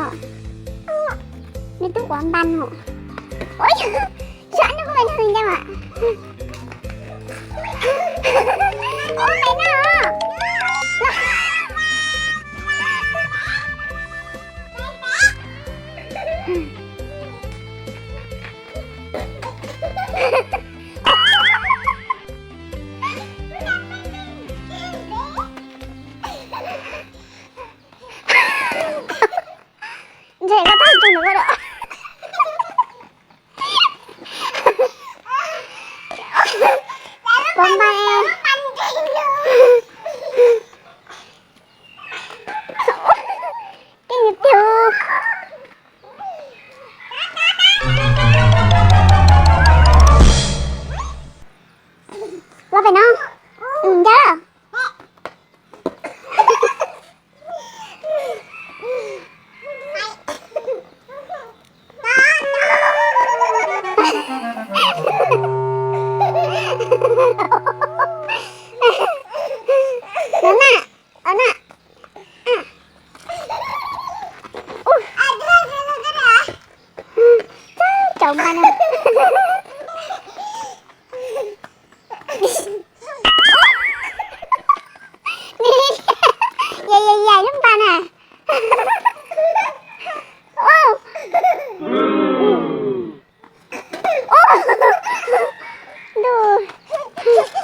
Nws twb ua npa no. Ua, xyov nws ua nws ncaj mas. Ua pem no. Ntshe koj tau tus nws ua rau. Pov npai. Tej niag tiag. Los pem no. Ncaj. Ua na, ua na. Ua. Tsaus npa no. Yai yai yai lub npa na. Ua. Ua. Ntuj.